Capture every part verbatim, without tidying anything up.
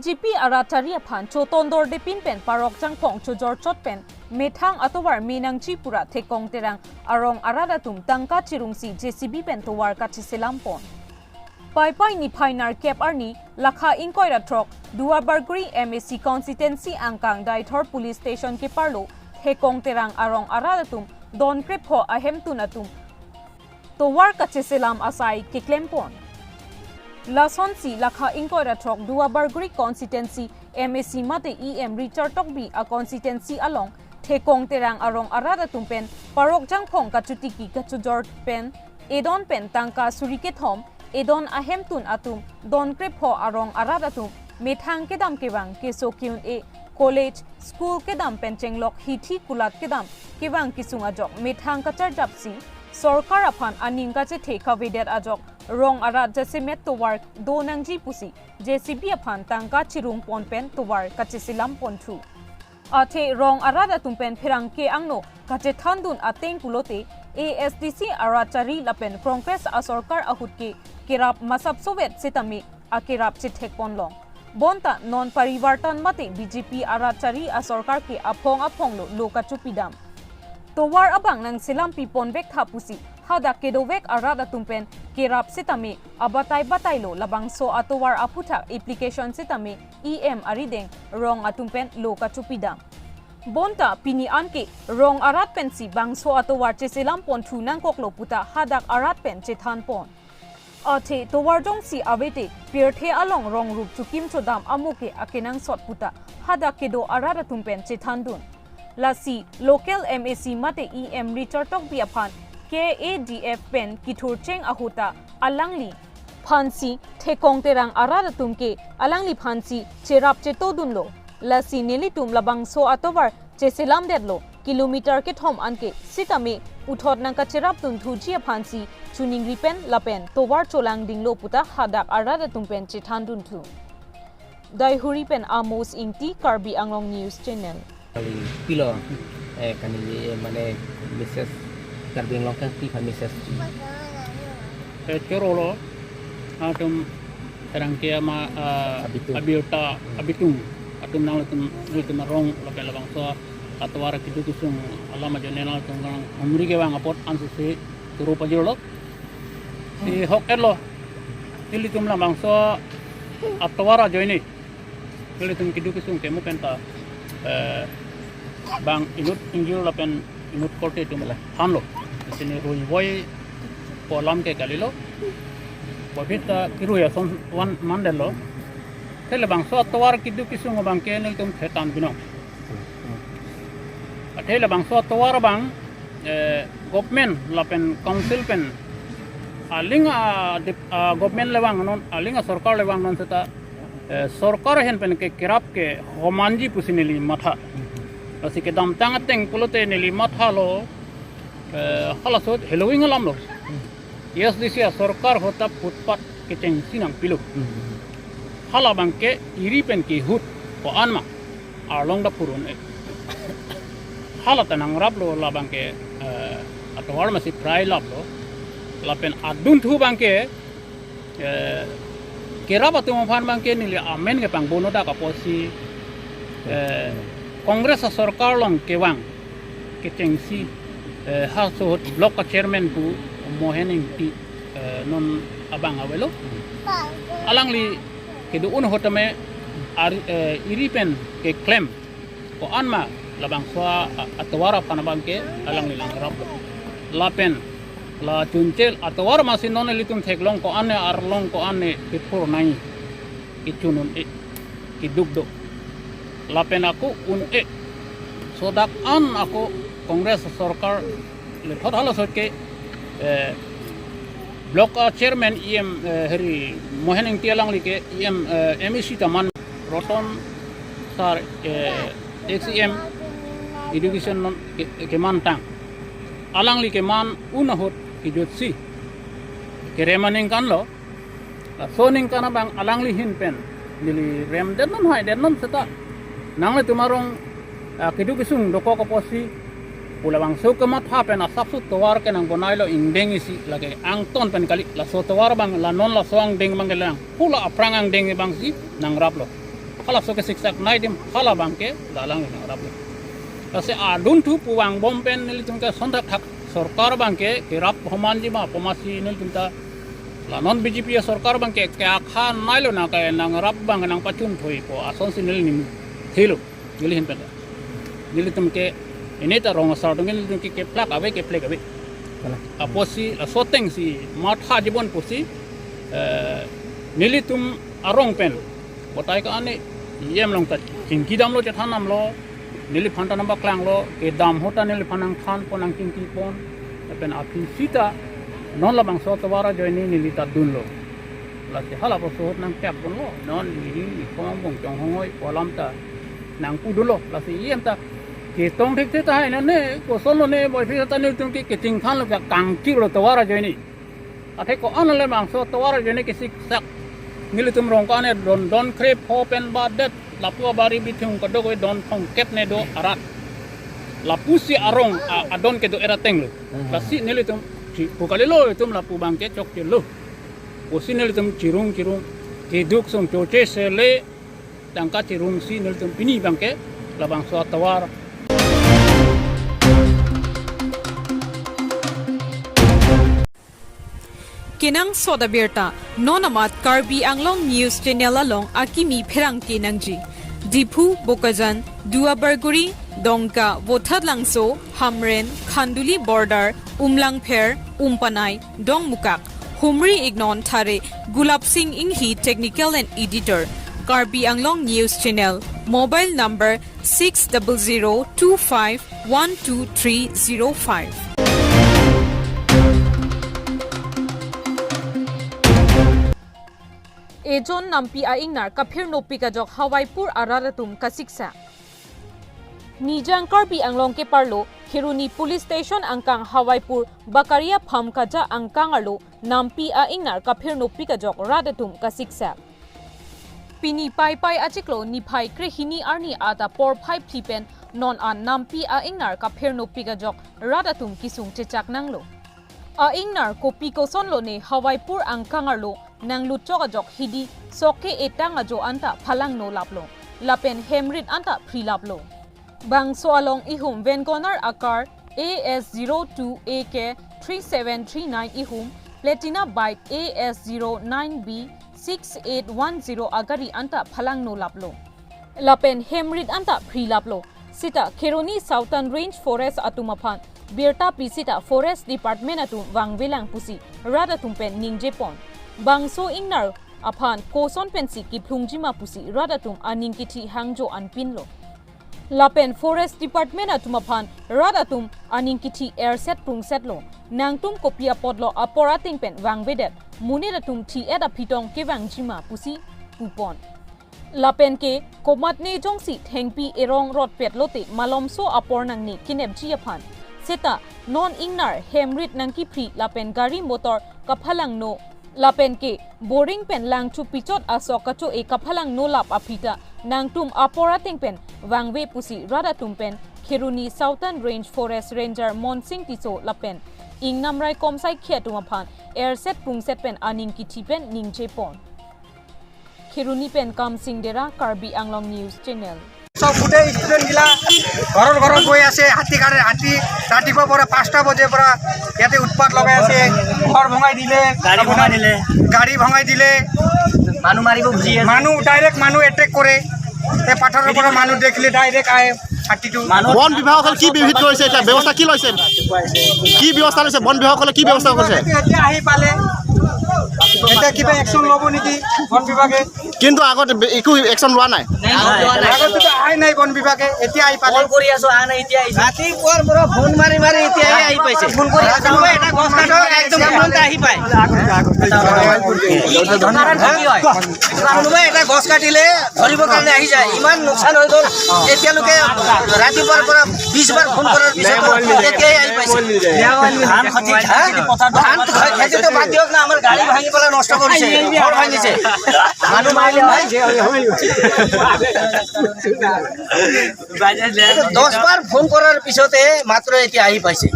G P arat chari aphan choton dordepin pen parok jangphong chojor chot pen methang atovar me nangji pura Thekong Terang arong arat atum tangka chirungsi J C B pen tovar kacheselam pon. Paipai niphai nerkep arni lakha ingkoi ra throk Duarbagori M A C constituency angkang Deithor police station keparlo Thekong Terang arong arat atum don krepho ahemtun atum tovar kacheselam asai keklem pon. Lasonsi lakha ingkoi ra throk Duarbagori constituency M A C mate E M Richard Tokbi a constituency along Thekong Terang arong arat atum pen parok jangphong kachotiki kachojor pen edon pen tangka suri kethom edon ahemtun atum don krepho arong arat atum methang kedam kevang keso ke-un-e college school kedam pen chenglok hithi kulat kedam kevang kesung ajok methang kacharjapsi sorkar aphan aning kachethe kavedet ajok rong arat jasemet tovar do nangji pusi J C B aphan tangka chirung pon pen tovar kacheselam ponthu. Athe rong arat atum pen pherangke angno kachethandun ateng pulote A S D C arat chari lapen Congress asorkar ahut ke kerap masapsovet setame akerap chethek ponlong. Bonta non parivartan mate B J P arat chari asorkar ke aphong aphong lo lo kachopidam. Tovar abang nangselam pi ponvek tha pusi hadak kedovek arat atum pen kerap setame abatai batai lo labangso atovar aphuthak application setame E M arideng rong atum pen lo kachopidam. Bonta pini anke rong arat pensi bangso atovar cheselam ponthu nangkoklo puta hadak arat pen chethan pon. Athe tovar jongsi avete pirthe along rong rup chukim chodam amuke akenangsot puta hadak kedo arat atum pen chethandun. Lasi local M A C mate E M Richard Tokbi aphan K A D F pen kithurcheng ahuta alangli phansi Thekong Terang arat atum ke alangli phansi cherap chetodunlo. Lasi nelitum labangso atovar cheselamdetlo kilometer kethom anke setame puthot nangkacherapdun thuji aphansi chuningri pen lapen tovar cholangdinglo puta hadak arat atum pen chethandunthu. Deithor pen Amos Ingti, Karbi Anglong News Channel. Kali pilo, eh, kani, eh, mane Missus Karbi Anglong kan tiga Missus. Eh, chorolo, atum terang kia ma, ah, Abitung. Abirta, abitung. Atum nangtum, nangtum rong, lapen labangso atovar keduk kesung alam ajoine nangtum kang humri kevang apot ansi si turu pajirlo. Si hok etlo. Nelitum labangso atovar ajoine nelitum keduk kesung kemu penta, eh, bang inut ingjir lapen inut korte atum la thanlo. Sini rui voi pu alam ke kalilo. Bapita kirui ason van mandetlo. Athe labangso atovar keduk kesung abang ke nelitum thetan binong. Athe labangso atovar abang, eh, government lapen council pen aling a dep-, a government le vangnon, aling asorkar le vangnon seta, eh, sorkar ahin pen ke kerap ke homanji pusi neli matha. Lasi kedamtang ateng pulote neli mathalo, eh, halaso heloving alamlo. A S D C asorkar ahut ta footpath kechengsi nangpilo. Hala abang ke iri pen kehut ko-an ma arlong ta phurun e. Hala ta nangraplo labang ke, eh, atovar masi prai laplo. Lapen adunthu abang ke, eh, kerap atum aphan abang ke neli amen ke pangbono dak apotsi, eh, Congress asorkar along kevang kechengsi, eh, halaso ahut block a chairman pu Mohen Ingti, eh, non abang avelo. Alangli kedo-un ahut tame ar-, eh, iri pen keklem ko-an ma labangso a-, atovar aphan abang ke alangli nangraplo. Lapen la chunchel atovar masi non ilitum theklong ko-an ne arlong ko-an ne pithur nai kechun un-e, keduk do. Lapen ako un-e. Sodak an ako Congress sorkar lethot halaso ahut ke, eh, block, ah, chairman E M, eh, heri Mohen Ingti alangli ke E M, eh, M A C ta man Roton sir, eh, ex E M education non ke, kemantang. Alangli keman un ahut kejutsi kerem aningkanlo. Laso aningkan abang alangli ahin pen neli remdetnon haidetnon seta nanglitum arong, ah, keduk kesung dokok apotsi pu labangso kematha pen asapso tovar ke nangbonailo ingdeng isi lake angton pen kali, laso tovar abang la non laso angdeng abang ke lang pu la aphrang angdeng abangsi nangraplo. Halaso ke siksak nai adim hala abangke dalang nangrap. Lasi adunthu pu vangbom pen nelitum ke sonthakthak sorkar abangke kerap homanji ma pu amatsi nelitum ta la non B J P asorkar abangke ke akha nailo nang ke nangrap abang nangpachun thoi pu asonsi neli ning thilo. Neli ahin pen ta. Nelitum ke ini ta rong asar atum ke nelitum ke keplak ave, keplek ave. Kalang. Apotsi, laso atengsi, matha jibon pusi, eh, nelitum arong pen. Batai ke-an ne, E M along ta chingki damlo, chethan damlo, neliphan ta nangpaklanglo, kedam ahut ta neliphan nangthan pon, nangchingki pon, lapen aphi sita, non labangso atovar ajoine neli ta dunlo. Lasi hala pusi ahut nangchak ponlo, non neli nikhom angbong chonghongoi pu alam ta nangpudunlo, lasi E M ta ketong thekthe tahai nane, kosonlo ne, boi phi ta nelitum ke keting thanlo, kangkirlo tovar ajoine. Athe ko-an le bangso tovar ajoine kesiksak. Nelitum arong ke-an ne don don krep ho pen badet lapu abari bithung kadokave don thomkep ne do arat. Lapusi arong a-, adon kedo-et atenglo. Mhm. Lasi nelitum si pu kalilo itum lapu abangke chokchelo. Pusi nelitum chirung chirung keduk song choche sele tangka chirungsi nelitum pini abangke labangso atovar. Kenangsot abirta, non amat Karbi Anglong News Channel along akimi pherangke nangji. Diphu, Bokajan, Duarbagori, Dongka, Voithalangso, Hamren, Khanduli Border, Umlapher, Umpanai, Dongmukak, humri ingnon thare Gulab Sing Inghi, technical and editor, Karbi Anglong News Channel, mobile number six double zero two five one two three zero five. Ejon nampi a-ingnar kaphirnopik ajok Hawaipur arat atum kasiksak. Nijang Karbi Anglong keparlo, Kheroni Police Station angkang Hawaipur Bakaria Pham Kaja angkang arlo nampi a-ingnar kaphirnopik ajok rat atum kasiksak. Pini Paipai achiklo niphai krehini arni adap porphai phli pen non an nampi a-ingnar kaphirnopik ajok rat atum kesung chechak nanglo. A-ingnar kopi kosonlo ne Hawaipur angkang arlo nanglut chok ajok hidi sok ke-etang ajo anta phalangno laplo. Lapen hem rit anta phri laplo. Bangso along ihum WagonR a-car A S zero two A K three seven three nine ihum, Platina bike A S zero nine B six eight one zero agari anta phalangno laplo. Lapen hem rit anta phri laplo. Sita Kheroni Southern Range Forest atum aphan birta pi sita Forest Department atum vangvelang pusi rat atum pen ningje pon. Bangso ingnar aphan koson pensi kephlungjima pusi rat atum aning kithi hangjo anpinlo. Lapen Forest Department atum aphan rat atum aning kithi erset prungsetlo. Nangtum kopi apotlo apor ateng pen vangvedet, monit atum thi-et aphi tong kevangjima pusi pupon. Lapen ke komatne jongsi thengpi erong rotpet lote malomso apor nangne kenepji aphan. Seta non ingnar hem rit nangkephri lapen gari motor kaphalangno lapen ke boring pen langthu pichot asok kacho-e kaphalangno lap aphi ta nangtum apor ateng pen vangve pusi rat atum pen Kheroni Southern Range Forest Ranger Monsing Tisso lapen ingnam raikom saikhi atum aphan erset prungset pen aning kithi pen ningje pon. Kheroni pen Kamsing Dera, Karbi Anglong News Channel. সব গোটেই ষ্টুডেণ্টবিলাক ঘৰৰ ঘৰত গৈ আছে, হাতী কাৰণে হাতী ৰাতিপুৱাৰ পৰা পাঁচটা বজাৰ পৰা ইয়াতে উৎপাত লগাই আছে। ঘৰ ভঙাই দিলে, গাড়ী ভঙাই দিলে। গাড়ী ভঙাই দিলে। মানুহ মাৰিব খুজি আছে। মানুহ, ডাইৰেক্ট মানুহ এটেক কৰে। এই পাথৰৰ পৰা মানুহ দেখিলে ডাইৰেক্ট আহে হাতীটো। মানুহ বন বিভাগসকলে কি বিহিত কৰিছে এতিয়া? ব্যৱস্থা কি লৈছে? কি ব্যৱস্থা লৈছে? বন বিভাগসকলে কি ব্যৱস্থা কৰিছে? এতিয়া আহি পালে, এতিয়া কিবা একশ্যন ল'ব নেকি বন বিভাগে? কিন্তু আগতে বে-, একো একশ্যন লোৱা নাই। আগতেতো আহাই নাই বন বিভাগে, এতিয়া আহি পালে। কল কৰি আছো, অহা নাই, এতিয়া আহিছে। ৰাতিপুৱাৰ পৰা ফোন মাৰি মাৰি এতিয়াহে আহি পাইছে। ফোন কৰি আছো। কোনোবা এটা গছ কাটক, একদম তুৰন্ত আহি পায়। এইটো কাৰণ কি হয়? কোনোবা এটা গছ কাটিলে ধৰিবৰ কাৰণে আহি যায়। ইমান লোকচান হৈ গ'ল। এতিয়ালৈকে ৰাতিপুৱাৰ পৰা বিশ বাৰ ফোন কৰাৰ পিছতো এতিয়াই আহি পাইছে। ধান খেতি, হা? ধান খেতিটো বাদ দিয়ক না, আমাৰ গাড়ী ভাঙি পেলাই নষ্ট কৰিছে, ঘৰ ভাঙিছে। মানুহ মাৰিলে হয়। দহ বাৰ ফোন কৰাৰ পিছতে মাত্ৰ এতিয়া আহি পাইছে।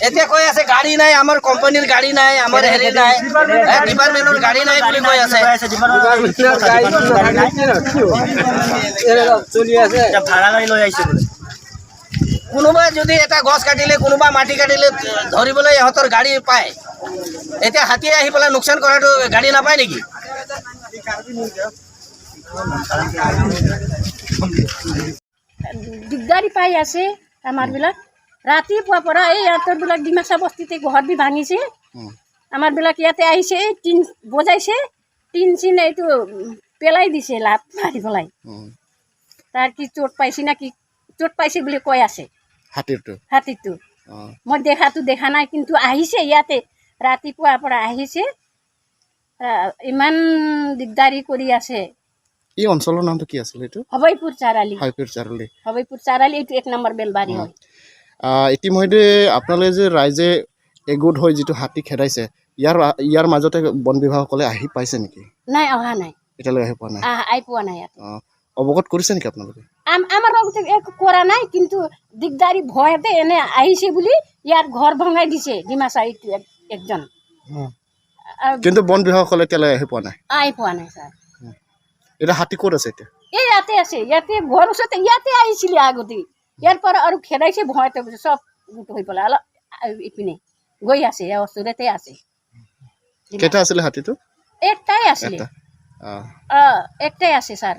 এতিয়া কৈ আছে গাড়ী নাই, আমাৰ কোম্পানীৰ গাড়ী নাই, আমাৰ হেৰি নাই, এ, ডিপাৰ্টমেণ্টৰ গাড়ী নাই বুলি কৈ আছে। এতিয়া ভাড়া গাড়ী লৈ আহিছে বোলে। কোনোবা যদি এটা গছ কাটিলে, কোনোবা মাটি কাটিলে ধৰিবলৈ ইহঁতৰ গাড়ী পায়। এতিয়া হাতীয়ে আহি পেলাই লোকচান কৰাটো গাড়ী নাপায় নেকি? দিগদাৰী পাই আছে আমাৰ বিলাক। ৰাতিপুৱা পৰা এই ইহঁতৰ বিলাক ডিমাচা বস্তিতে ঘৰ বি ভাঙিছে। উম। আমাৰ বিলাক ইয়াতে আহিছে, এই টিন বজাইছে, টিন চিন এইটো, উম, পেলাই দিছে লাত মাৰি পেলাই। উম। তাৰ কি চোট পাইছে না কি, চোট পাইছে বুলি কৈ আছে। হাতীৰটো? হাতীটো। অ। মই দেখাটো দেখা নাই, কিন্তু আহিছে ইয়াতে, ৰাতিপুৱাৰ পৰা আহিছে। আহ, ইমান দিগদাৰী কৰি আছে। এই অঞ্চলৰ নামটো কি আছিলে এইটো? হবৈপুৰ চাৰালি। হবৈপুৰ চাৰালি। হবৈপুৰ চাৰালি এইটো এক নম্বৰ বেলবাৰী অ। হয়। আহ, ইতিমধ্যে আপোনালোকে যে ৰাইজে একগোট হৈ যিটো হাতী খেদাইছে, ইয়াৰ, ইয়াৰ মাজতে বন বিভাগসকলে আহি পাইছে নেকি? নাই, অহা নাই। এতিয়ালৈকে আহি পোৱা নাই? আহ, আহি পোৱা নাই ইয়াত। অ, অৱগত কৰিছে নেকি আপোনালোকে? আম-, আমাৰ লগতে একো কৰা নাই, কিন্তু দিগদাৰী ভয়তে এনে আহিছে বুলি ইয়াৰ ঘৰ ভঙাই দিছে ডিমাচা এইটো এক-, একজন। উম। আৰু কিন্তু বন বিভাগসকলে এতিয়ালৈ আহি পোৱা নাই? আহি পোৱা নাই, ছাৰ। উম। এতিয়া হাতী ক'ত আছে এতিয়া? এই ইয়াতে আছে, ইয়াতে ঘৰ ওচৰতে, ইয়াতে আহিছিলে আগতে। ইয়াৰ পৰা আৰু খেদাইছে ভয়তে চব গোট হৈ পেলাই, অলপ, আ, ইপিনে গৈ আছে, ইয়াৰ ওচৰতে আছে। কেইটা আছিলে হাতীটো? একটাই আছিলে। এটা। অ। অ, একটাই আছে, ছাৰ।